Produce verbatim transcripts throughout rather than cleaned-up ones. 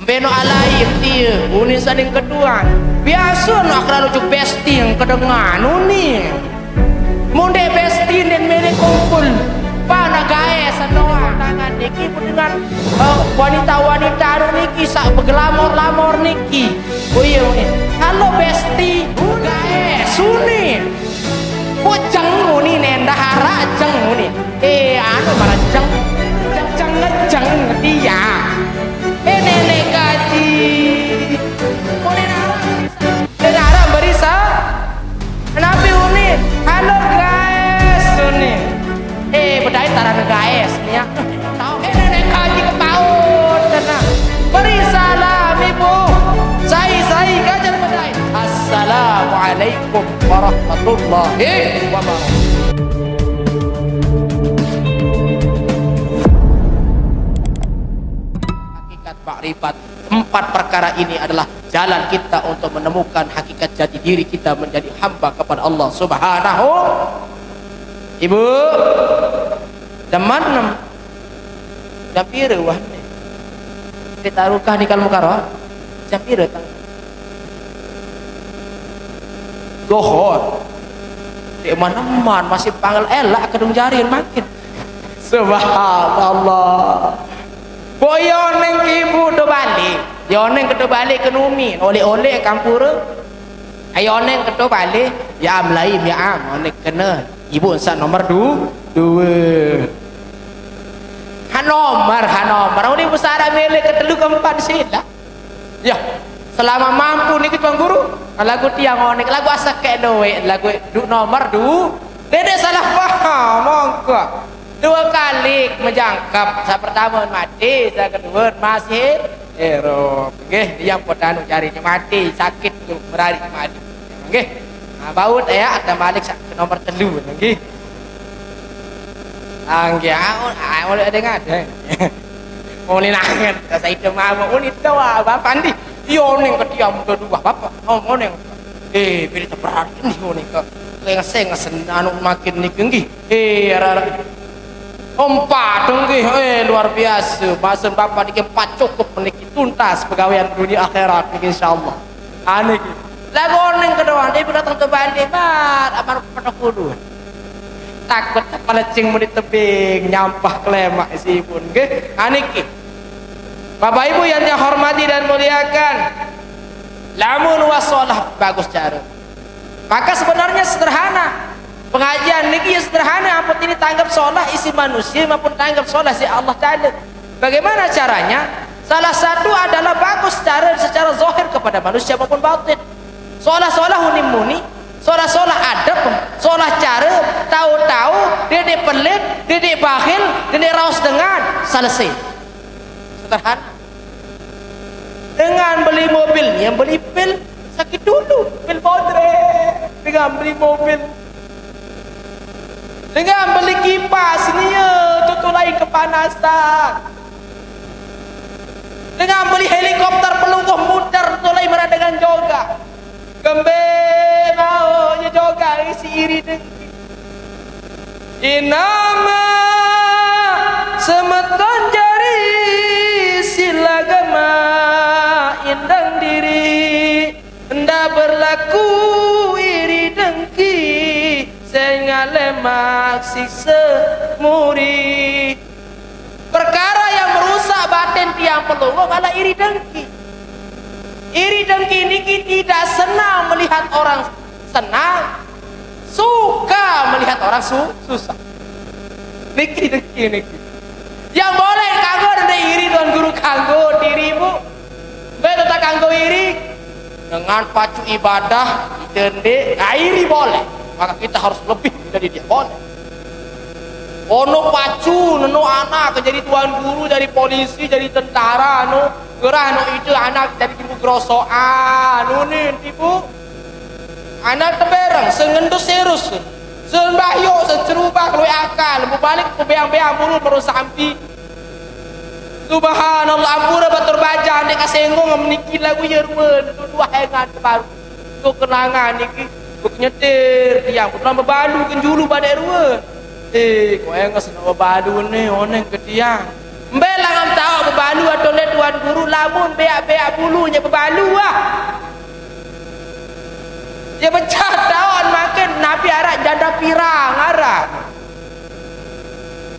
Peno alai tie, uni saling keduan. Biasa nak kerana ujuk besting kedengan uni. Munde besting dan mele kumpul. Pana gae sanoa tangan niki pun dengan, eh, wanita-wanita anu niki sak begelamor-lamor niki. Oh iya uni. Halo besti, gae suni. Kok jeng uni nenda hara jeng uni. Eh, anu marah jeng. Jeng, jeng, jeng dia. Eh, nenek kaji. Uni nara. Uni nara barisa. Kenapa uni? Halo guys, uni. Eh, bedai taran guys nih ya. Tahu, eh, nenek kaji kepaut kena. Beri salam ibu. Sai, sai, kajar bedai. Assalamualaikum warahmatullahi wabarakatuh. Hakikat makrifat, empat perkara ini adalah jalan kita untuk menemukan hakikat jati diri kita menjadi hamba kepada Allah Subhanahu. Ibu, teman nem. Jam pira wah ni? Kita rukah ni kalau mukara. Jam pira tang? Gohor. Di mana-mana masih panggil elak kedung jari makin. Subhanallah. Boyo neng ibu do balik. Yo neng kedo balik ke numi. Oleh-oleh kampur. Ayo neng kedo balik. Ya am lain ya am. Neng kena. Ibu sa nomor du, dua. Ha nomor, ha nomor. Ini besar milik ketelu keempat sila. Ya, selama mampu niki Tuan Guru. Lagu tiang onek, lagu asak kek doe, lagu du nomor du. Dede salah paham, mongko. Dua kali menjangkap. Saya pertama mati, saya kedua masih hidup. Nggih, yang potanu jari mati, sakit tu merari mati. Nggih. Nah, baut ya, ada balik sa-, ke nomor telu nggih. Ah, nggih, ah, ah, oleh ada ngade. Oleh nangan, saya itu mau, oh, ini tahu, ah, Bapak Andi. Iyo, ning ketiam kedua, Bapak. Oh, oh, ning. Eh, beri teberat ini, oh, ning ke. Lengseng, sen-, anu makin ni nggih. Eh, arah-arah. Empat nggih, eh, luar biasa. Bahasa Bapak niki empat cukup niki tuntas pegawaian dunia akhirat niki insyaallah. Aneh nggih. Lagu oning kedua, dia datang ke Bali, mat, amar pada kudu. Takut palecing muni tebing, nyampah kelemak si ibu nggih. Aneh nggih. Bapak Ibu yang saya hormati dan muliakan, lamun wasolah bagus cara. Maka sebenarnya sederhana. Pengajian niki ya sederhana, apa ini tanggap solah isi manusia maupun tanggap solah si Allah Ta'ala. Bagaimana caranya? Salah satu adalah bagus cara secara zahir kepada manusia maupun batin. Solah-solah unim muni, solah-solah adab, solah cara, tahu-tahu, dia pelit, dia bakhil, dia raus dengan, selesai. Sederhana. Dengan beli mobil, yang beli pil sakit dulu, pil bodre, dengan beli mobil. Dengan beli kipas, nia, tutu lain kepanasan. Dengan beli helikopter pelungguh muter, tutu lain merah dengan joga. Kembe mau ye joga isi iri dengki. Inama semeton jari silagama indang diri, ndak berlaku iri dengki, sehingga lemak siksa muri. Perkara yang merusak batin tiang pelungguh adalah iri dengki. Iri dengki niki tidak senang melihat orang senang, suka melihat orang su-, susah. Niki dengki niki. Yang boleh kanggo dan iri Tuan Guru kanggo dirimu. Betul tak kanggo iri? Dengan pacu ibadah, kita ndik, nah, iri boleh. Maka kita harus lebih dari dia, boleh. Ono pacu, neno anak, jadi tuan guru, jadi polisi, jadi tentara, no. Gerah no itu anak jadi timbul gerosokan, no ni tipu. Anak tebereng, sengendus serus. Sembahyok, secerubah, keluar akal, mau balik ke beang-beang, bulu merusak ampi. Subhanallah, ampura batur bajang, dia kasenggung, meniki lagu ya ruan, tu dua hengan baru. Tu kenangan niki, buk nyetir, tiang, putra bebalu, kenjulu badai ruan. Eh, kau engas nak bebalu ni, oneng ke tiang. Mbe la ngam taoq bebalu atau ndeq Tuan Guru, lamun beaq-beaq bulu nyaq bebalu, ah. Ye pecah taoq makin napi araq janda pirang araq.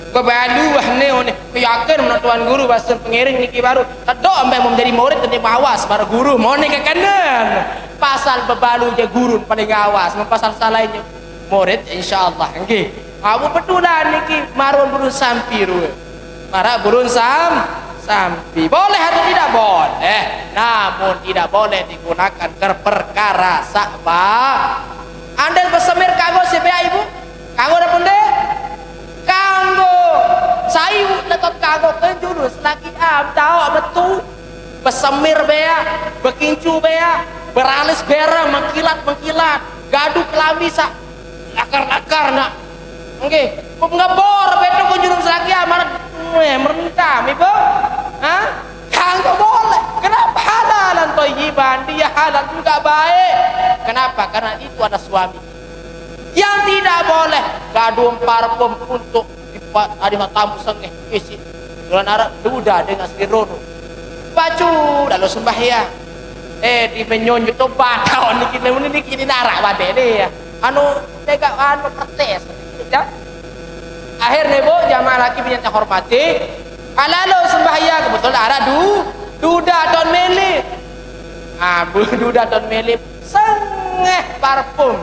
Bebalu, ah, ne, one. Yakin menoq Tuan Guru base pengiring niki baruq. Tedoq mbe mau menjadi murid ndeq mawas baruq guru. Mone kekenen. Pasal bebalu je guru paling awas. Mun pasal salain je murid, insyaallah. Nggih. Abu betulan niki maraq burung sampi rue. Maraq burung sam-, sampi. Boleh atau tidak? Boleh. Namun tidak boleh digunakan ke perkara saq ba-, andai besemir kanggo siq beaq, Ibu? Kanggo napa ndeq? Kanggo sai, tetep kanggo kenjulu selaki am taoq metu. Besemir beaq, bekincu beaq, beralis bereng mengkilat-mengkilat, gadu kelambi saq lakar-lakar, nak. Nggih, ngebor beto kunjungan selaki amaraq, eh, merentam, Ibu. Hah? Kagak boleh. Kenapa? Halalan thayyiban, dia halal juga baik. Kenapa? Karena itu ada suami. Yang tidak boleh, gaduh parfum untuk dipa-, adi tamu sengeh, isi. Dolan araq duda dengan selirono. Bacu, lalu sembahyang. Eh, di menyonyo tobat, taun niki, niki, niki naraq bade ni, ya. Anu, tega, anu, protes. Ya. Akhirnya, Bu, jamaah laki bini yang terhormati, alalu sembahyang, kebetulan araq du-, duda taun mele. Ah, Bu, duda taun mele, sengeh parfum.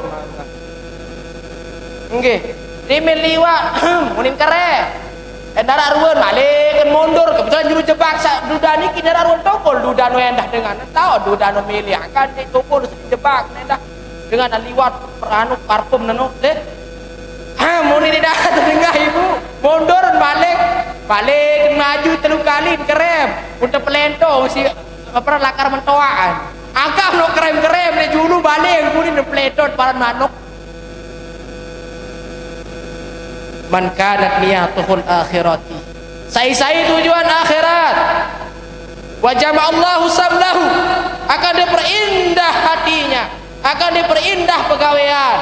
Nggih. Dime liwat, munin kere. Endah araq ruen, malik, kan mundur. Kebetulan juru jebak saq duda niki, endah araq ruen tongkol, duda no endah dengan. Taoq duda no mele, angkat ndeq tongkol, sedi jebak, endah. Dengan liwat, peranu, parfum neno, deh. Ah, muni tidak terdengar, Ibu. Mundur, balik. Balik, maju telu kali, kerem. Udah pelentong, si, apa, lakar mentoaan. Angkat no kerem-kerem, ndeq julu balik, muni ne pelentong, paran manuk. Man kanat niyatuhul akhirati. Sai-sai tujuan akhirat. Wa jama'allahu samlahu. Akan diperindah hatinya. Akan diperindah pegawean.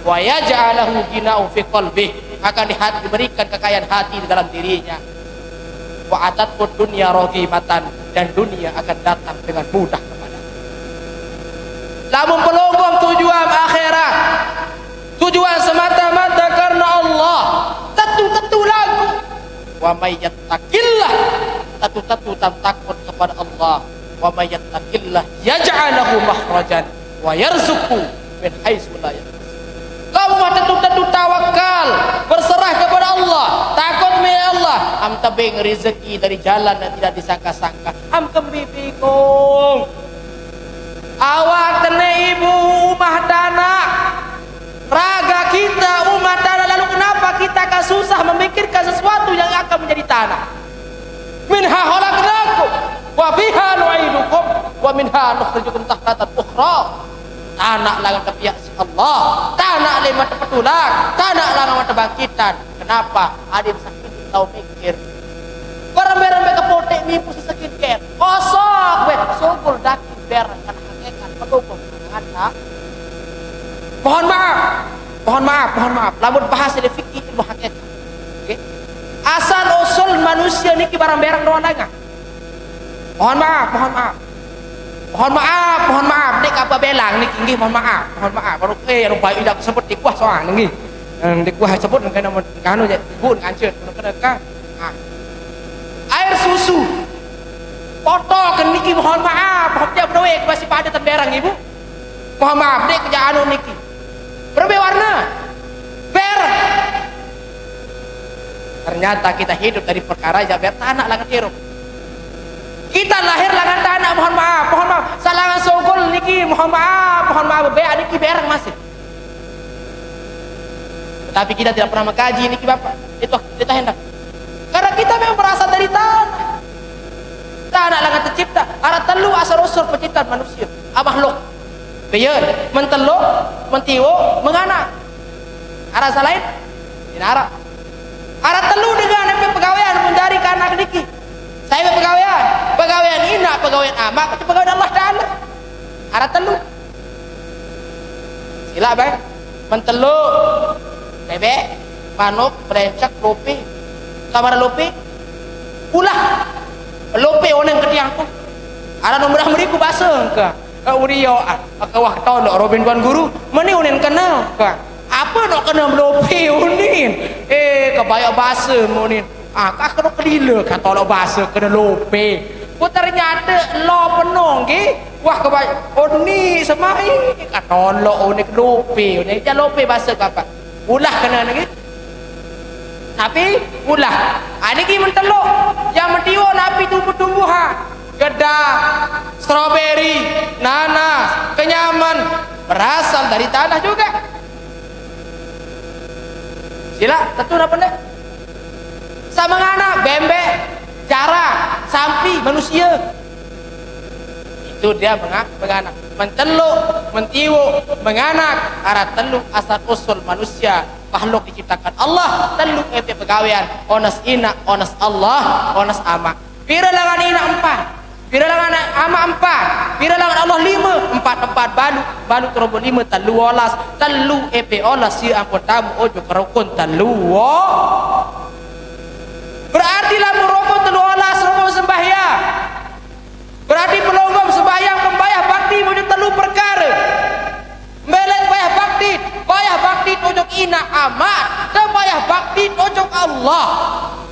Wa yaj'alahu gina'u fi qalbih. Akan di hati, diberikan kekayaan hati di dalam dirinya. Wa atathu dunya raghimatan. Dan dunia akan datang dengan mudah kepada. Lamun pelungguh tujuan akhirat, tujuan semata-mata karena Allah, tetu-tetu lagu. Wa may yattaqillah, tetu-tetu tam takut kepada Allah. Wa may yattaqillah yaj'al lahu makhrajan wa yarzuqhu min haitsu la yahtasib. Lamun wah tetu-tetu tawakal, berserah kepada Allah, takut mi Allah, am tebeng rezeki dari jalan yang tidak disangka-sangka. Am kembe bingung. Awak kene, Ibu, umah tanaq. Raga kita umah tanaq, lalu kenapa kita akan susah memikirkan sesuatu yang akan menjadi tanaq? Minha khalaqnakum wa fiha nu'idukum wa minha nukhrijukum taratan ukhra. Tanaq langan tepiaq siq Allah, tanaq leman tepetulang, tanaq langan tebangkitan. Kenapa? Adeq sakit tao mikir. Berembe-rembe kepotek nipu si skincare. Kosok weh, sugul daki bereng kan hakikat, pelungguh kan. Mohon maaf. Mohon maaf, mohon maaf. Lamun bahasa di fikih ilmu hakikat. Oke. Asal usul manusia niki barang bereng doang. Mohon maaf, mohon maaf. Mohon maaf, mohon maaf. Ndeq kapa belang niki nggih, mohon maaf, mohon maaf. Baru, eh, anu baik tidak sebut di kuah soal nggih. Eh, di kuah sebut kena kanu je, ibu ngancet, kena, kena, kena. Ah. Air susu. Potong niki, mohon maaf, mohon maaf, masih pada temberang, Ibu. Mohon maaf, ndeq kejaq anu niki. Berembe warna? Bereng. Ternyata kita hidup dari perkara jaq bereng, tanaq langan irup. Kita lahir langan tanaq, mohon maaf, mohon maaf. Saq langan sugul niki, mohon maaf, mohon maaf, beaq niki bereng masih. Tetapi kita tidak pernah mengkaji niki, Bapak. Itu, itu hendak. Karena kita memang berasal dari tanaq. Tanaq langan tercipta. Araq telu asal usul penciptaan manusia, ah, makhluk. Beyen, menteluk, mentiwuk, menganak. Araq saq lain? Ndeq araq. Araq telu dengan epe pegawean mun jari kanak niki. Sai pegawean? Pegawean inaq, pegawean amaq, pegawean Allah Taala. Araq telu. Silaq bae. Menteluk, bebek, manuk, belencek, lupi. Kamar lupi. Ulah. Lope oneng ke tiang tu. Aran umrah meriku basa ke. Eh, uriyo, ah, ke wah tolok robin tuan guru. Meni unin kena ke. Apa nak kena melope unin? Eh, kebanyak basa unin. Ah, kah kena kelila kah tolok basa kena lope. Ku ternyata lo penong ke. Wah, kebanyak. Oh, ni semai. Kah tolok unin lope. Unin je lope basa ke apa. Ulah kena ni. Tapi ulah. Ha, niki menteluk yang mentiwa napi tumbuh-tumbuhan. Kedah, strawberry, nanas, kenyaman berasal dari tanah juga. Sila, tentu apa ndak? Sama ngana, bembek, jara, sampi, manusia. Itu dia mengak, menganak. Menteluk, mentiwuk, menganak. Arah teluk asal usul manusia. Makhluk diciptakan Allah, teluk epe pegawean. Onas ina, onas Allah, onas ama. Pira langan ina empat. Pira langan ama empat. Pira langan Allah lima. Empat, empat balu. Balu teroboh lima, telu olas. Telu epe olas, si ampun tamu ojo kerukun telu. Berarti lamun rukun telu olas, rukun sembahyang. Berarti pelonggom sembahyang, pembayah bakti, punya telu perkara. Melet payah bakti, payah bakti ojok ina ama, dan payah bakti ojok Allah.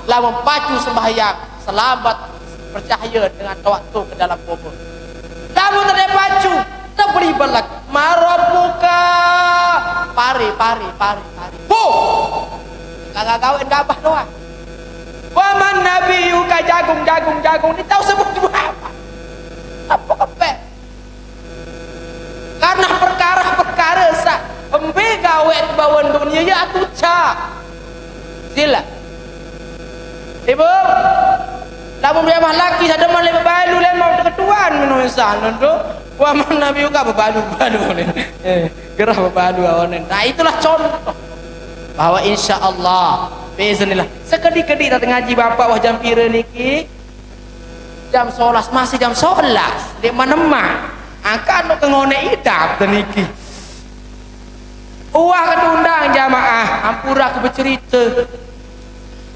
Lamun pacu sembahyang, selamat bercahaya dengan waktu ke dalam kubur. Lamun tidak pacu, terberi belak. Marabuka. Pare, pare, pare, pare. Buh. Kagak gawe gabah doang. Waman nabi yuka jagung, jagung, jagung. Ini tahu sebut juga apa? Apa kepek? Karena perkara-perkara sa embe gawe bawan dunia ya atuca. Sila. Ibu, lamun dia mah laki sademan lebih balu lemau ketuan menurut sana tu. Waman nabi juga bebalu-balu ni. Eh, gerah bebalu awanen. Nah, itulah contoh bahwa insya Allah, biiznillah, sekedi-kedi tak ngaji bapak wah jam pira niki? Jam sebelas, masih jam sebelas. Di mana mah? Angkat no ke ngone idap tu niki. Uwah ketundang jamaah, ampura aku bercerita.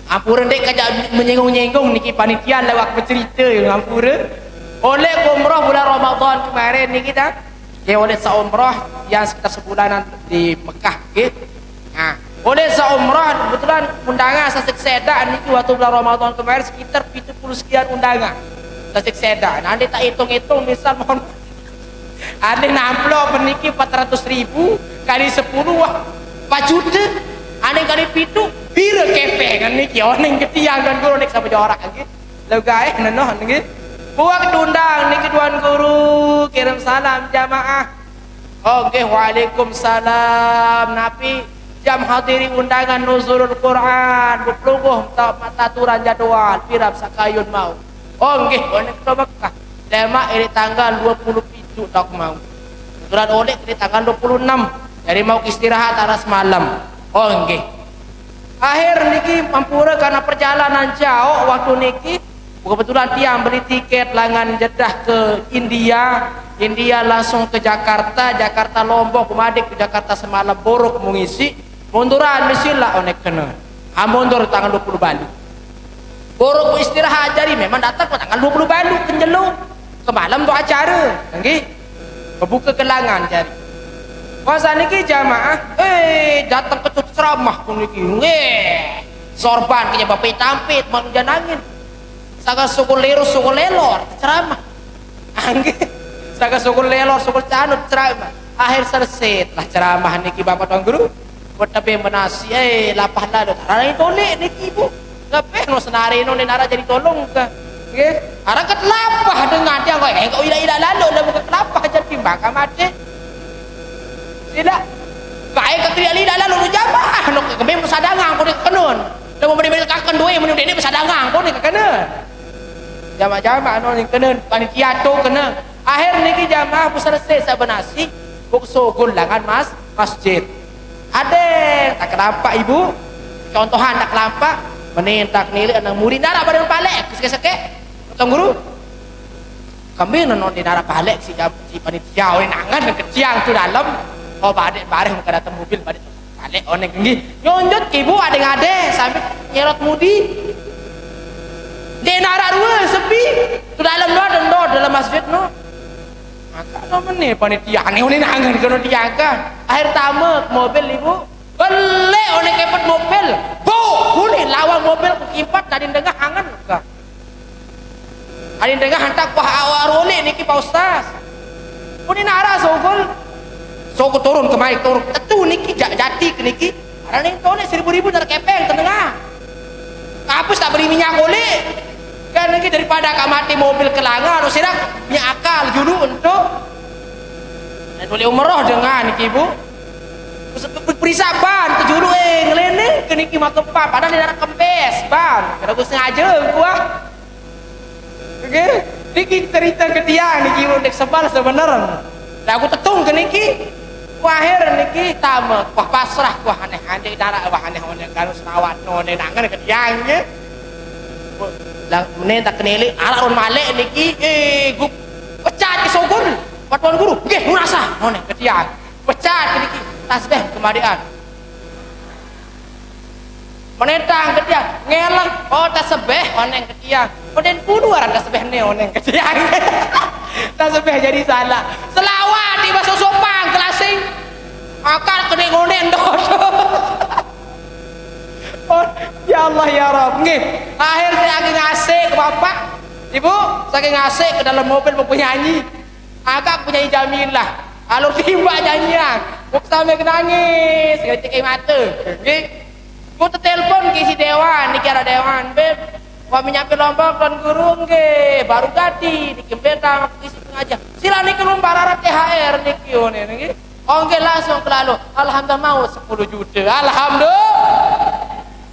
Ampura dek kajak menyinggung-nyinggung niki panitia lewat bercerita yang ampura. Oleh ke umrah bulan Ramadan kemarin niki dah. Ya, oleh seumrah yang sekitar sebulanan di Mekah, gitu. Nah, oleh seumrah kebetulan undangan sasik sedak niki waktu bulan Ramadan kemarin sekitar tujuh puluh sekian undangan. Sasik sedak. Nanti tak hitung-hitung misal mohon Ane namplok niki empat ratus ribu kali sepuluh, wah, empat juta. Ane kali pitu, pira kepengan niki? Oning ketiang dan guru nek sama jorak nggih. Lo gae nenoh nggih. Buat diundang niki tuan guru, kirim salam jamaah. Oh nggih, waalaikumsalam. Napi jam hadiri undangan nuzulul Quran, bepelungguh tau mataturan jadwal, pirap sakayun mau. Oh nggih, oning ke Mekah. Demak iri tanggal dua puluh pitu tak mau. Kebetulan oleh iri tanggal dua puluh enam. Jadi mau istirahat arah semalam. Oh nggih. Akhir niki ampura karena perjalanan jauh waktu niki. Kebetulan tiang beli tiket langan Jeddah ke India. India langsung ke Jakarta, Jakarta Lombok, kumadik ke Jakarta semalam borok mengisi. Munduran misilah onek kena. Ah, mundur tanggal dua puluh balu. Borok istirahat jadi memang datang ke tanggal dua puluh balu ke Jelo. Ke malam tu acara. Nggih. Membuka gelangan jadi. Masa niki jamaah, eh, datang ke ceramah pun niki. Nggih. Sorban ke bapak tampit, mau hujan angin. Saga sukul lirus, sukul lelor, ceramah. Nggih. Saga sukul lelor, sukul canut, ceramah. Akhir selesai lah ceramah niki bapak tuan guru. Betapa menasi, eh, lapah lalu. Tarai tolik niki ibu. Ngepeh no senari no ni nara jadi tolong ke. Nggih. Arah ket lapah dengan dia kau, eh, kau idak-idak lalu dah buka kelapah jadi timbang mati. Sila. Kae ke kriak lidak lalu lu jamaah no ke kemem sadangang kau ni kenun. Lamun beri-beri kaken duit menu dene sadangang kau ni kenun. Jamaah-jamaah no ni kenun, panitia tu kena. Akhir niki jamaah pusat selesai sabenasi, buk sugul langan mas, masjid. Ade, tak kelampak ibu. Contohan tak kelampak, menin tak nilik anak murid nara badan palek, kesek-kesek. Tuan guru. Kami nonton di nara palek si jam, si panitia, oh, nangan keciang tu dalam. Oh, badek bareh muka datang mobil, badek palek onek nggih. Nyonjot ke ibu ade ngade sambil nyerot mudi. Dek narak dua, sepi. Tu dalam no, ada no, dalam masjid no. Maka no mene panitia, ane unin angan kena diangkat. Akhir tame mobil ibu. Beli oleh kepet mobil. Bo, unin lawang mobil ku kimpat tadi dengah angan ka. Tadi dengah hantak wah awak rolik niki Pak Ustaz. Unin arah sogol. Sogol turun kemari turun. Tetu niki ja-, jati ke niki. Arah ni tone seribu ribu dari kepeng tengah. Kapus tak beri minyak oleh. Kan lagi daripada kak mati mobil kelanga, lu sirak minyak akal dulu untuk. Dan boleh umroh dengan niki ibu. Perisa ban ke julu eh ngelene ke niki maka pan. Padahal dia nak kempes ban. Kena aku sengaja gua. Oke. Niki cerita ke tiang niki ibu dek sebal sebenar. Dah aku tetung ke niki. Wah, akhir niki tama. Wah, pasrah. Wah, aneh-aneh darat. Wah, aneh-aneh kalau selawat no aneh nangan ke tiang je. Lah, menen tak kenele, arak ron malek niki, eh, gu-, pecat ke sogol. Pak Tuan Guru, nggih, murasa. Aneh ke tiang. Pecat ke niki. Tasbih kemarian. Menetang ke tiang, ngeleng, oh, tasbih, oneng ke tiang. Oden puluh orang tasbih ne, oneng ke tiang. Tasbih jadi salah. Selawat di bahasa sopang, kelasing. Akal kena ngonen dodo. Oh, ya Allah, ya Rabb. Nggih, akhir saya lagi ngasih ke bapak. Ibu, saya ngasih ke dalam mobil mau penyanyi. Agak penyanyi Jamilah. Alur timbak nyanyian. Bukan sampai ke nangis, ngecek air mata. Nggih. Ku telepon ke isi dewan, niki ada dewan, Beb. Wah menyampai Lombok Tuan Guru nggih, baru tadi niki bentang aku isi pengajian. Sila niki belum bararat T H R niki one niki. Oh nggih langsung kelalu. Alhamdulillah mau sepuluh juta. Alhamdulillah.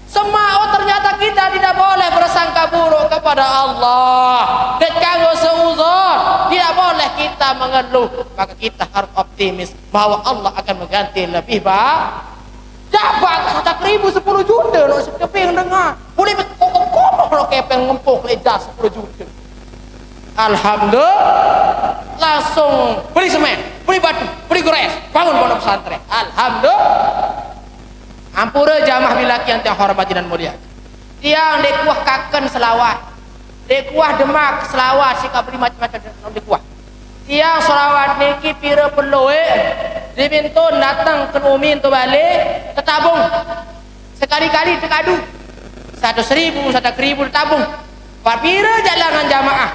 Semua, oh, ternyata kita tidak boleh bersangka buruk kepada Allah. Dek kanggo seuzon, tidak boleh kita mengeluh. Maka kita harus optimis bahwa Allah akan mengganti lebih baik. Jabak satu ribu sepuluh juta lo sekeping dengar. Boleh berkokoh-kokoh lo kepeng ngempuh lejar sepuluh juta. Alhamdulillah. Langsung beli semen, beli batu, beli gores, bangun pondok pesantren. Alhamdulillah. Ampura jamaah bilaki yang tiang hormati dan mulia. Tiang dek kuah kaken selawat. Dek kuah demak selawat, sika beli macam-macam dek kuah. Tiang selawat niki pira perlu eh. Dibintun datang ke umi tu balik, tetabung. Sekali-kali tekadu. Satu seribu, satu ribu tabung. Pira jalangan jamaah.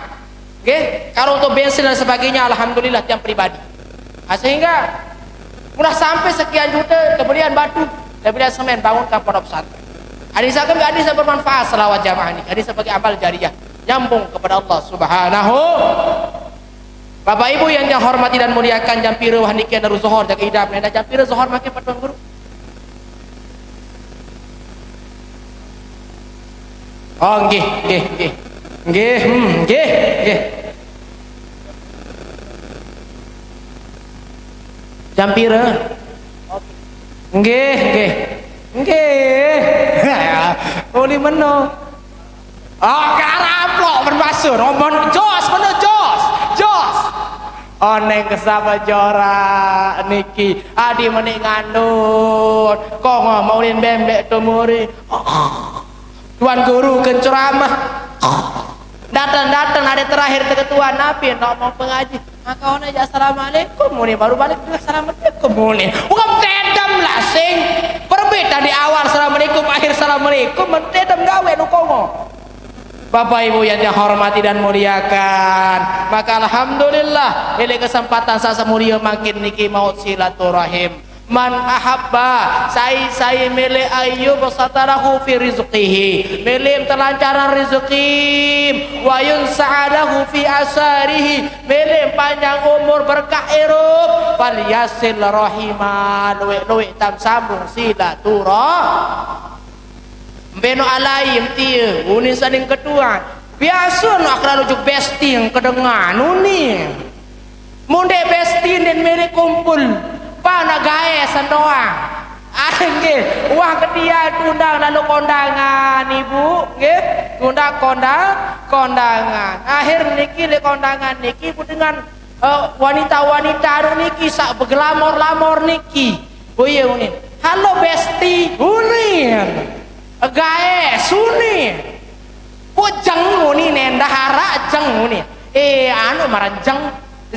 Nggih, kalau untuk bensin dan sebagainya, alhamdulillah tiang pribadi. Nah, sehingga murah sampai sekian juta, kebelian batu, kebelian semen, bangunkan pondok pesantren. Hadis akan hadis yang bermanfaat, selawat jamaah ini. Hadis sebagai amal jariah, nyambung kepada Allah Subhanahu. Bapak Ibu yang saya hormati dan muliakan, jam pira wah niki anu zuhur jaga idap, nenda jam pira zuhur makin Pak Tuan Guru? Oh, nggih, nggih, nggih. Nggih, hmm, nggih, nggih. Jam pira? Nggih, nggih. Nggih. Uli meno. Oh, karaplok bermaksud. Rombon jos, meno jos. Jos. Oneng kesapa jora niki. Adi menik ngandut. Kongo maulin bembek tumuri. Tuan Guru ke ceramah. Datang-datang ada terakhir ke tuan napi nak mau pengaji. Maka ona aja assalamualaikum muni baru balik juga assalamualaikum muni. Bukan tedem lah sing. Berbeda di awal assalamualaikum, akhir assalamualaikum, men tedem gawe nu kongo. Bapak Ibu yang saya hormati dan muliakan, maka alhamdulillah, ini kesempatan saya semulia makin niki maut silaturahim. Man ahabba, sai-sai mele ayyub satalahu fi rizqihi, mele telancaran rezeki, wa yunsa'a lahu fi asarihi, mele panjang umur berkah irup, fal yasil rahima, luwek-luwek tam sambung silaturah. Mbeno alai mtie, unin saning ketuan. Biasa nak kelalu juk besting kedengan unin. Munde besting den mele kumpul. Pa nak gae sendoang. Ah, nggih. Wah ketia tundang lalu kondangan ibu, nggih. Tundang kondang, kondangan. Akhir niki le kondangan niki bu dengan eh, wanita-wanita anu niki sak begelamor-lamor niki. Oh iya unin. Halo besti unin. Gae suni. Jeng muni nenda hara jeng muni. Eh, anu marang jeng.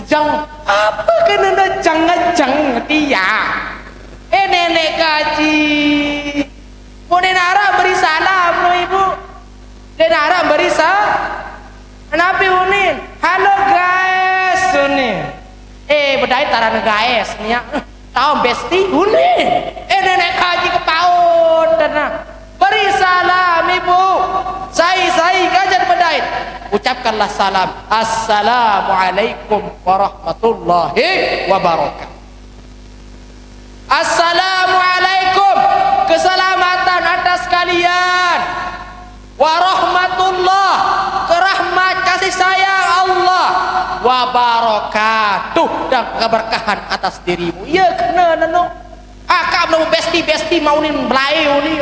Jeng. Apa kena jeng jeng dia? Eh, nenek kaji. Muni nara beri salam no ibu. Dia nara beri sa. Napi unin? Halo guys, unin. Eh, bedai taran guys nya. Tahu besti unin. Eh, nenek kaji kepaut dana. Beri salam ibu. Sai-sai kajan bedai. Ucapkanlah salam. Assalamualaikum warahmatullahi wabarakatuh. Assalamualaikum. Keselamatan atas kalian. Warahmatullah. Kerahmat kasih sayang Allah. Wabarakatuh. Dan keberkahan atas dirimu. Ya kena neno. Akak belum besti-besti mau ni belai ni.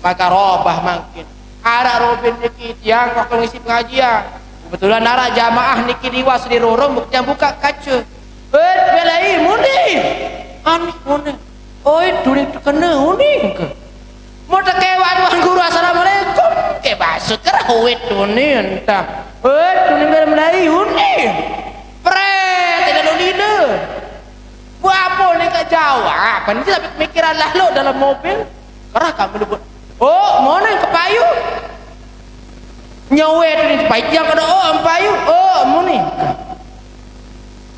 Maka robah mangkin. Arak robin niki tiang waktu ngisi pengajian. Kebetulan arak jamaah niki liwas di rorong buktian buka kaca. Eh, belai muni. Anih muni. Oi, duri terkena uning ke. Mau terkewa tuan guru assalamualaikum. Ke bahasa kerah wet uning entah. Eh, duri belai uning. Pret, tidak lo lina. Buat apa ni kat jauh? Ah, apa ni tapi pemikiran lalu dalam mobil. Kerah kat melebut. Oh, mana yang kepayu? Nyawa tu ni kepayu. Yang kena oh, kepayu. Oh, muni.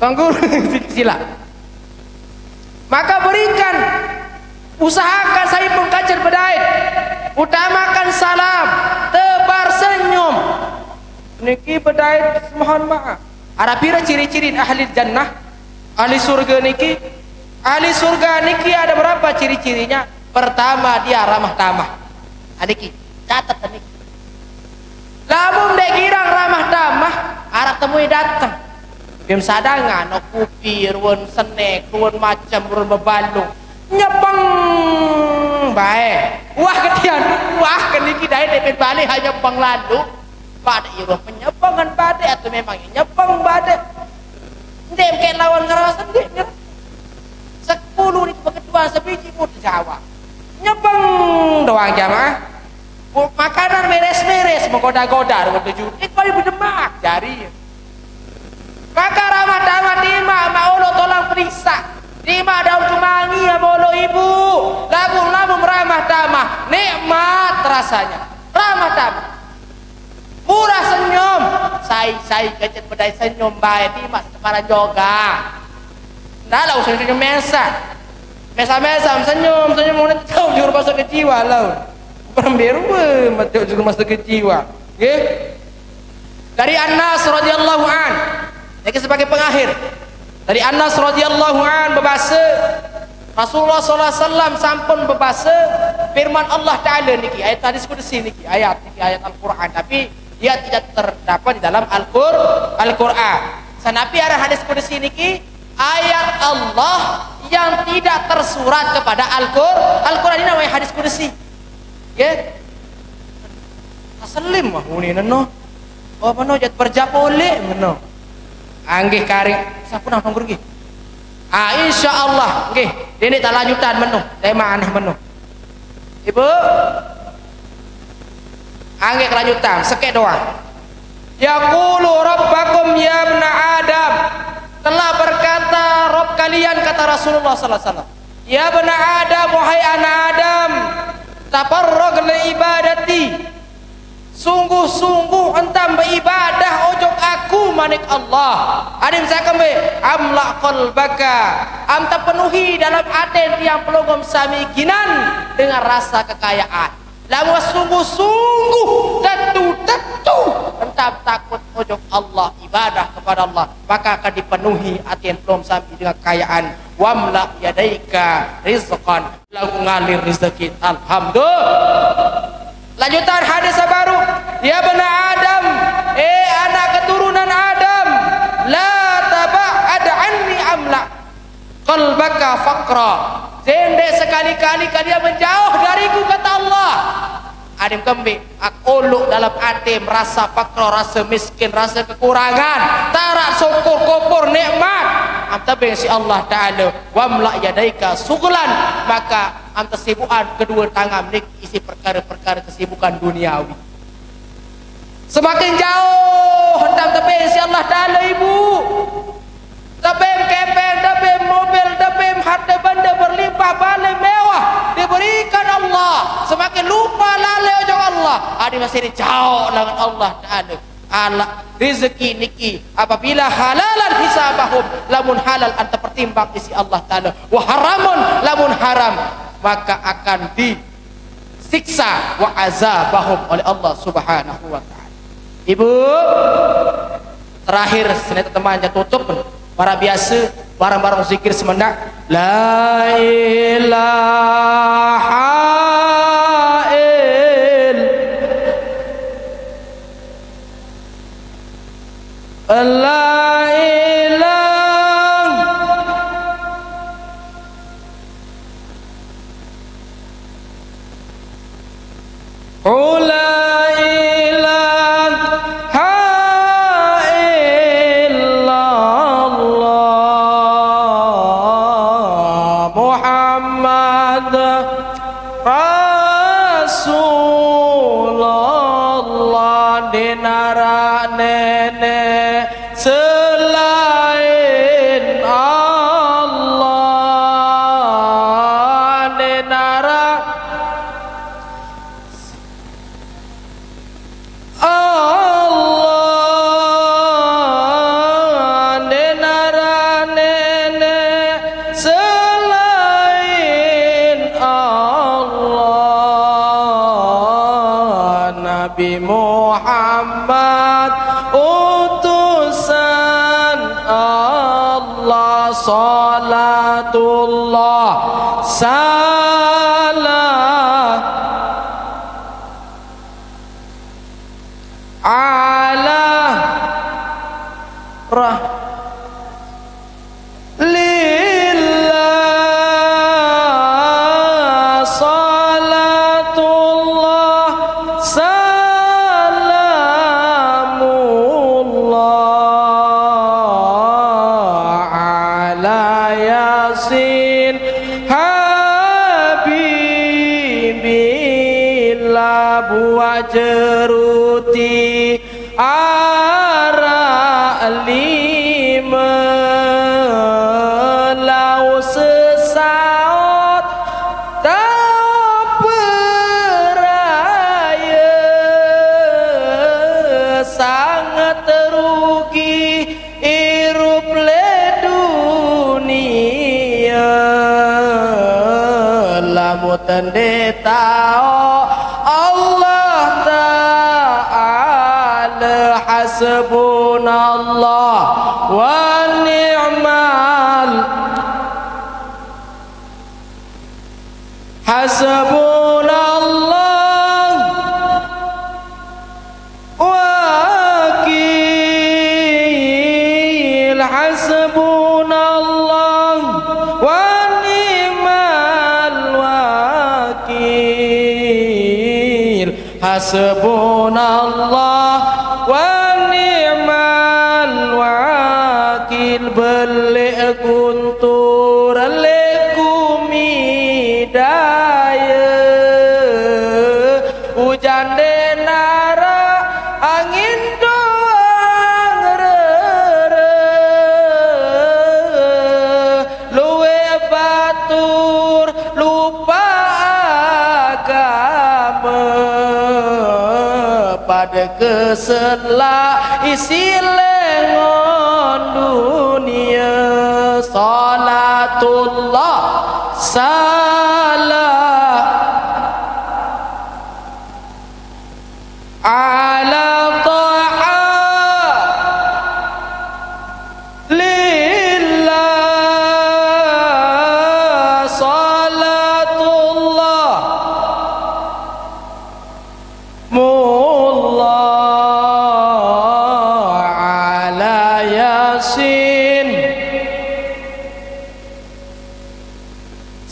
Tuan guru, sila. Maka berikan, usahakan saya pun kajar bedait. Utamakan salam, tebar senyum. Niki bedait mohon maaf. Ada pira ciri-ciri ahli jannah, ahli surga niki? Ahli surga niki ada berapa ciri-cirinya? Pertama, dia ramah tamah. Ah, niki, catat niki. Lamun dek girang ramah tamah, arak temui datang. Bim sadangan, no kupi, ruan senek, ruan macam, ruan bebalung. Nyepeng bae. Wah, ketian, wah, keniki dai dek balik hanya penglalu. Pada iruh penyepengan pada atau memang nyepeng pada. Ndek ke lawan ngerawa sendiri. Sepuluh ni kebetulan sebiji pun Jawa. Nyepeng doang jamaah. Bu-, makanan meres-meres, menggoda-goda, dua tujuh. Ini kau ibu demak, jari. Maka ramah tamah tima, mak olo tolong periksa. Tima daun kemangi, sama olo ibu. Lagu-lagu ramah tamah, nikmat rasanya. Ramah tamah. Murah senyum. Sai-sai kecil bedai senyum baik, tima sekeparan joga. Ndak lah, usah senyum mesa. Mesa-mesa, senyum, senyum, mau tahu juru bahasa kejiwa lah. Berembiru, eh, mati juru bahasa kejiwa. Nggih. Dari Anas radhiyallahu an. Niki sebagai pengakhir. Dari Anas radhiyallahu an berbahasa, Rasulullah sallallahu alaihi wasallam sampun berbahasa firman Allah Taala niki, ayat hadis kudusi niki, ayat niki, ayat Al-Qur'an, tapi dia tidak terdapat di dalam Al-Qur-, Al-Qur'an. Sanapi arah hadis kudusi niki, ayat Allah yang tidak tersurat kepada Al-Qur-, Al-Qur'an ini namanya hadis kudusi. Nggih. Aslim mah uni neno. Oh, meno jat berjap oleh meno. Anggih kari. Siapa nang nongkrong nggih? Ah, insya Allah nggih. Ini tak lanjutan meno. Tema aneh meno. Ibu. Anggih kelanjutan, sekek doang. Yaqulu rabbakum ya ibna Adam. Telah berkata Rabb kalian, kata Rasulullah sallallahu alaihi wasallam. Ya ibna Adam, wahai anak Adam, tafarrag li ibadati. Sungguh-sungguh entam beribadah ojok aku, manik Allah. Adim saya kembe, amla qalbaka. Am terpenuhi dalam aten tiang pelongom sami ginan dengan rasa kekayaan. Lamun sungguh-sungguh, tetu-tetu, entam takut ojok Allah, ibadah kepada Allah, maka akan dipenuhi atin pelom sami dengan kekayaan. Wamla yadaika rizqan, lalu ngalir rezeki. Alhamdulillah. Lanjutan hadis baru. Ya bani Adam, eh anak keturunan Adam, la taba'ad anni amla qalbaka faqra. Jendek sekali-kali kalian menjauh dariku, kata Allah. Adim kembe, ak olok dalam atim rasa fakra, rasa miskin, rasa kekurangan, tarak syukur, kopor nikmat. Am tebeng si Allah Ta'ala, wamla yadaika sughlan, maka am tesibukan kedua tangan nik isi perkara-perkara kesibukan duniawi. Semakin jauh hentam tebeng si Allah Ta'ala, ibu. Tebeng kepeng, tebeng mobil, tebeng harta benda berlimpah, balai mewah, diberikan Allah. Semakin lupa lalai ojok Allah. Adi masih dijauh dengan Allah Ta'ala. Ala rezeki niki apabila halalan hisabahum, lamun halal anta pertimbang isi Allah Ta'ala. Wa haramun, lamun haram, maka akan di siksa wa azabahum oleh Allah Subhanahu wa Ta'ala. Ibu, terakhir, seneta teman ja tutup. Para biasa, bareng-bareng zikir semendak. La ilaha ill-, la ilaha لا إله إلا الله محمد رسول الله. Dinara nenek selain Allah, dinara Allah, dinara nenek selain Allah. Nabi Muhammad utusan Allah, salatullah, salam ala rah- lillah, salatullah, salamullah ala Yasin habibillah. Buah jeruti arak lima, lau sesaut tau peraya, sangat rugi irup le dunia. Lamun tende tau Allah Ta'ala, hasbunallah wa ni'mal, hasbunallah wakil, hasbunallah wa ni'mal wakil, hasbunallah wa ni'mal wakil. Beli guntur, le kumi daya, ujan denara, angin doang rere, luwe batur lupa agama, pada keselak isi lengon dunia. Salatullah, salam ala taha lillah, salatullah, mullah ala Yasin.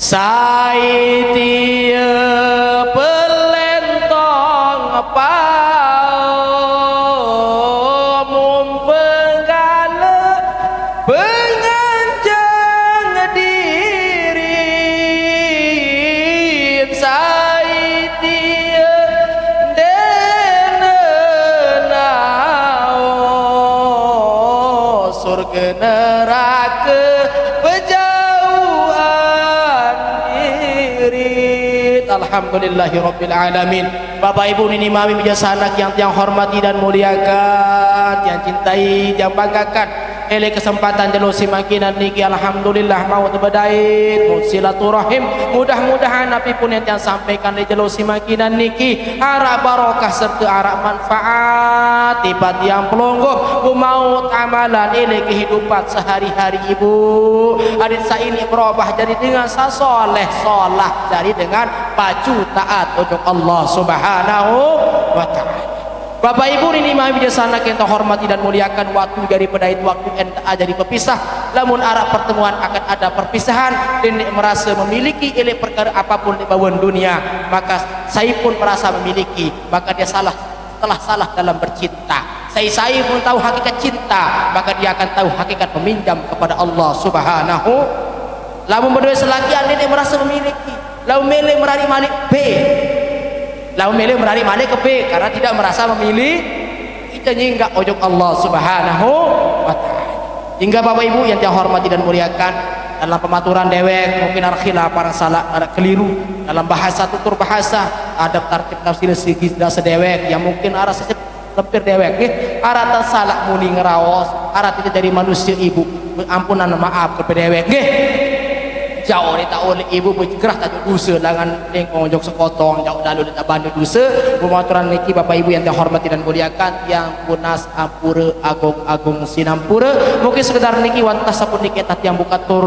Sai tie pelentong pau, mun penggale penganjang diri, sai tie dene Surga neraka berjauhan diri. Alhamdulillahirabbil alamin. Bapak Ibu, nini mami bijaksana yang tiang hormati dan muliakan, tiang cintai, tiang banggakan. Ele kesempatan jelo simakinan niki, alhamdulillah, maut bedait, maut silaturahim. Mudah-mudahan api pun yang tiang sampaikan di jelo simakinan niki arak barokah serta arak manfaat. Tiba tiang pelonggoh, ku maut amalan ele kehidupan sehari-hari, Ibu. Adit sa ini berubah jadi dengan sasoleh solah, jadi dengan pacu taat ujung Allah Subhanahu wa Ta'ala. Bapak Ibu, nini mami bijaksana yang terhormati dan muliakan, waktu jadi pedait, waktu enta jadi pepisah. Lamun arak pertemuan akan ada perpisahan, dan merasa memiliki ele perkara apapun di bawah dunia, maka saya pun merasa memiliki, maka dia salah, telah salah dalam bercinta. Saya, saya pun tahu hakikat cinta, maka dia akan tahu hakikat meminjam kepada Allah Subhanahu. Lamun berdua selagi ini dia merasa memiliki, lamun mele merari malik B, lamun mele merari malik ke B karena tidak merasa memilih, kita nyinggak ujung Allah Subhanahu wa Ta'ala. Hingga Bapak Ibu yang saya hormati dan muliakan, dalam pematuran dewek mungkin ada khilaf, ada salah, ada keliru dalam bahasa, tutur bahasa, ada tartib tafsir segi sedewek yang mungkin arah sesep lempir dewek, nggih. Arah tak salah muni ngeraos, arah tidak jadi manusia, Ibu. Ampunan maaf ke dewek, nggih. Jauh ni tak oleh Ibu bergerah tak dosa, langan lengkong jok sekotong, jauh lalu tak bantu dosa. Pematuran niki Bapak Ibu yang saya hormati dan muliakan, yang punas ampura, agung-agung sinampura. Mungkin sekedar niki, wantas sapun niki, entah tiang buka tur.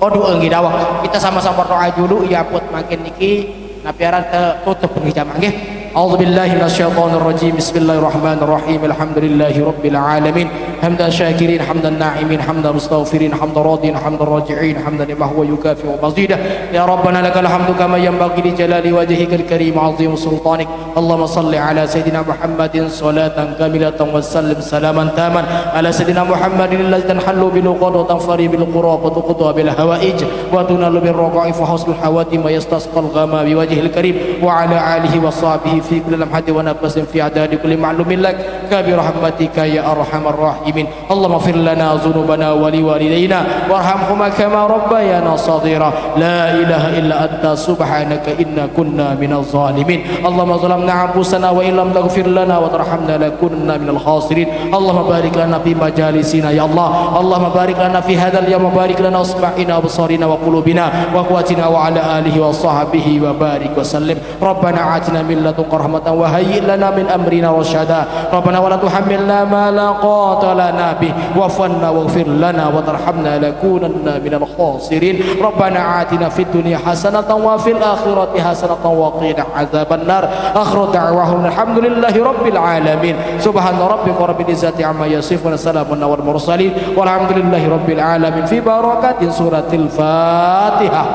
Oh, dua nggih dawang. Kita sama-sama berdoa dulu, ya, buat makin niki. Napi aran tertutup nggih jamaah nggih. A'udzubillahi minasyaitonirrajim. Bismillahirrahmanirrahim. Alhamdulillahirabbil alamin. Hamdan syakirin, hamdan na'imin, hamdan mustaghfirin, hamdan radin, hamdan raji'in, hamdan lima huwa yukafi'u mazidah. Ya Rabbana lakal hamdu kama yanbaghi li jalali wajhikal karim wa azim sultanik. اللهم صل على سيدنا محمد صلاة كاملة وسلم سلاما تاما على سيدنا محمد الذي تنحل به العقد وتنفرج به الكرب وتقضى به الحوائج وتنال به الرغائب وحسن الخواتم ويستسقى الغمام بوجهه الكريم وعلى آله وصحبه في كل لمحة ونفس في عدد كل معلوم لك برحمتك يا أرحم الراحمين. اللهم اغفر لنا ذنوبنا ولوالدينا وارحمهما كما ربيانا صغيرا. لا إله إلا أنت سبحانك إنا كنا من الظالمين. اللهم ظلمنا أنفسنا وإن لم تغفر لنا وترحمنا لنكونن من الخاسرين. اللهم بارك لنا في مجالسنا يا الله. اللهم بارك لنا في هذا اليوم وبارك لنا أسماعنا وأبصارنا وقلوبنا وقواتنا وعلى آله وصحبه وبارك وسلم. ربنا آتنا من لدنك رحمة وهيئ لنا من أمرنا رشدا. ربنا ولا تحملنا ما لا طاقة لنا به واعف عنا واغفر لنا وترحمنا لنكونن من الخاسرين. ربنا آتنا في الدنيا حسنة وفي الآخرة حسنة وقنا عذاب النار. آخر دعواهم الحمد لله رب العالمين. سبحان ربك رب العزة عما يصفون. سلام على المرسلين والحمد لله رب العالمين. في بركة سورة الفاتحة.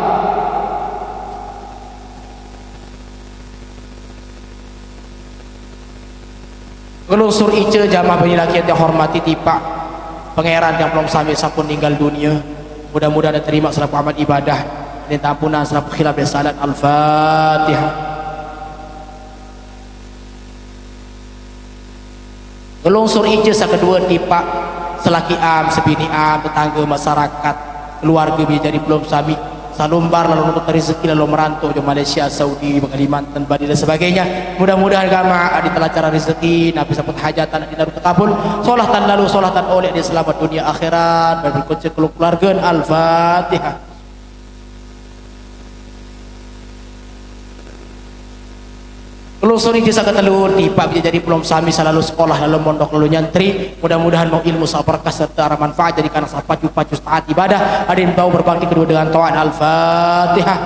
Ngelungsur ica jamaah bini laki yang dihormati tipak. Pangeran yang belum sami sampun ninggal dunia. Mudah-mudahan diterima selaku amal ibadah. Dan tampunan selaku khilaf dan salat. Al-Fatihah. Ngelungsur ica sakedua tipak, selaki am, sebini am, tetangga, masyarakat, keluarga, bijari pelum sami, salumbar lalu nuntut rezeki lalu merantau jauh Malaysia, Saudi, Kalimantan, Bali dan sebagainya. Mudah-mudahan gama adi telacara rezeki, napi saput hajatan adi naru tekabul, solah tan lalu, solah tan oleh di selamat dunia akhirat, berikutnya keluarga. Al-Fatihah. Ngelungsur ica saketelun, tipak bijari pelum sami salalu sekolah, lalu mondok, lalu nyantri. Mudah-mudahan mau ilmu sa berkah serta arah manfaat, jadi kana sa pacu-pacu taat ibadah. Adin bau berbakti kedua dengan taat. Al-Fatihah.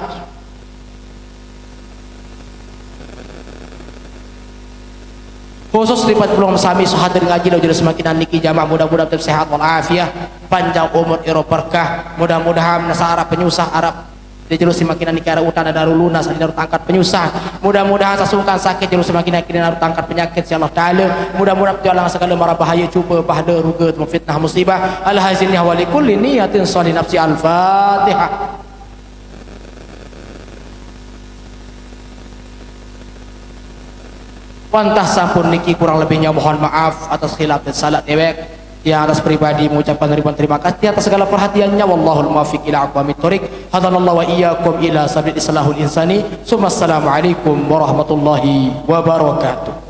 Khusus tipat pelum sami sahadir ngaji lalu jadi semakin niki jamaah, mudah-mudahan tetap sehat walafiat, panjang umur, iro berkah. Mudah-mudahan nasa arah penyusah, arah di jelo simakinan niki arah utang dan daru lunas, adi naru tangkat penyusah. Mudah-mudahan sasungkan sakit jelo simakinan niki naru tangkat penyakit, ya Allah Ta'ala. Mudah-mudahan jalang segala mara bahaya, cuba, bahda, ruga, fitnah, musibah. Al-hazin ya wali kulli niyatin salih nafsi. Al-Fatihah. Wantah sampun niki kurang lebihnya mohon maaf atas khilaf dan salah dewek. Yang atas pribadi mengucapkan ribuan terima kasih atas segala perhatiannya. Wallahul muwaffiq ila aqwamit thoriq. Hadanallahu wa iyyakum ila sabilil islahul insani. Summa assalamualaikum warahmatullahi wabarakatuh.